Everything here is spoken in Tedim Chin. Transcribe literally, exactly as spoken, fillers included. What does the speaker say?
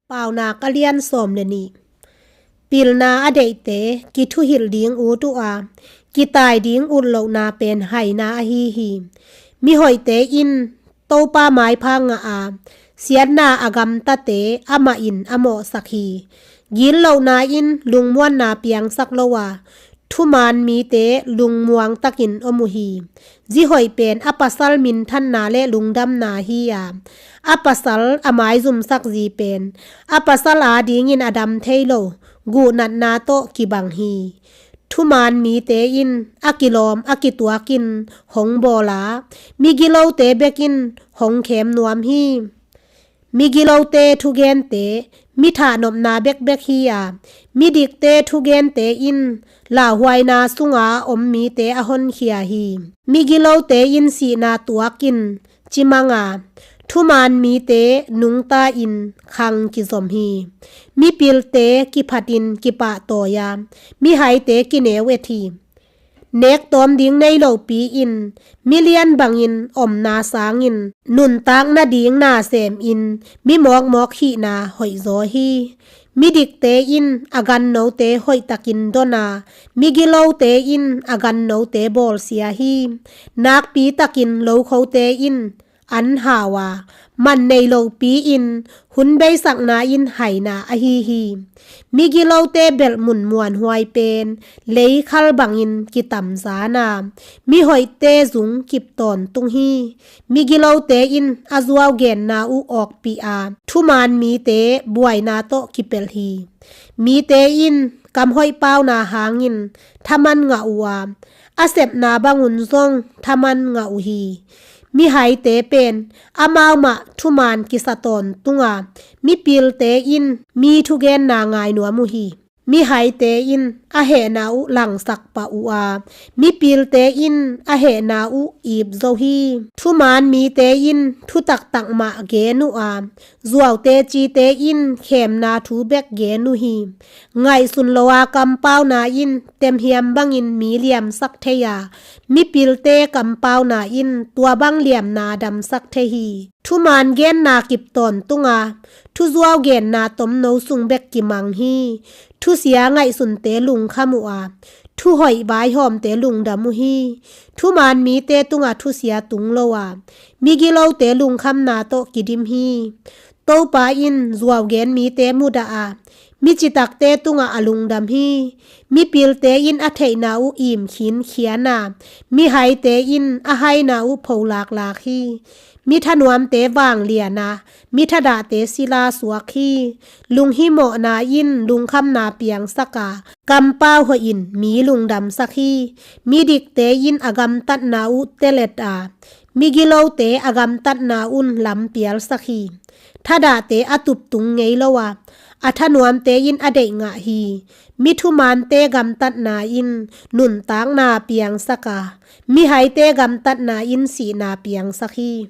Paunak a lian sawm le nih. Pilna a deihte kithuhilh ding ut uh a, kitai ding utlohna pen haina ahi hi. Mihoihte in Topa maipha ngah a, siatna a gamtate amah in a mawhsak hi. Gitlohna in lungmuanna piangsak lo a, thuman mite lungmuang takin om uh hi. Zihoih pen a pasal minthanna le lungdamna hi a, a pasal a maizumsak zi pen a pasal adingin a dam thei lo guhnatna tawh kibang hi. Thuman mite in a kilawm a kituakin hong bawl a, migilote bekin hong khem nuam hi. Migilote thugente mi thahnopna bekbek hi a, midikte thugente in lauhuaina sunga om mite a honkhia hi. Migilote in sihna tuakin cimang a, thuman mite nungta in khang kizom hi. Mipilte kiphatin kipahtawi a, mihaite kineu et hi. Nek tawm ding nei lopi in milian bangin omna sangin nuntak nading na semin mimawkmawk hihna hoihzaw hi. Midikte in a gannote hoihtakin don a, migilote in a gannote bawlsia hi. Nakpitakin lokhote in an hau a, man nei lopi-in hun beisakna in haina ahi hi. Migilote belhmun muanhuai pen leikhal bangin kitamzan a, mihoihte zung kip tawntung hi. Migilote in a zuaugenna uh awkpih a, thuman mite buaina tawh kipelh hi. Mite in kamhoih pauna hangin thaman ngah uh a, a sepna bangun zong thaman ngah uh hi. Mihaite pen amau mah thuman kisa tawntung a, mipilte in mi thugenna ngainuam uh hi. Mihaite in a hehna uh langsak pah uh a, mipilte in a hehna uh ipzo hi. Thuman mite in thutaktak mah gen uh a, zuautecite in khemna thu bek gen uh hi. Ngaihsun lo a kampauna in temhiam bangin mi liamsak thei a, mipilte kampauna in tua bang liamna damsak thei hi. Thuman genna kip tawntung a, thuzuau genna tomno sung bek kimang hi. Thusia ngaihsunte lungkham uh a, thuhoih vaihawmte lungdam uh hi. Thuman mite tungah thusia tung lo a, migilote lungkhamna tawh kidim hi. Topa in zuaugen mite mudah a, micitakte tungah a lungdam hi. Mipilte in a theihna uh im khinkhian a, mihaite in a haina uh pholaklak hi. Mi thanuamte vanglian a, mi thadahte sila suak hi. Lunghimawhna in lungkhamna piangsak a, kampau hoih in mi lungdamsak hi. Midikte in a gamtatna uh telet a, migilote a gamtatna un lampialsak hi. Thadahte a tuptung ngei lo a, a thanuamte in a deih ngah hi. Mi thumante gamtatna in nuntakna piangsak a, mihaite gamtatna in sihna piangsak hi.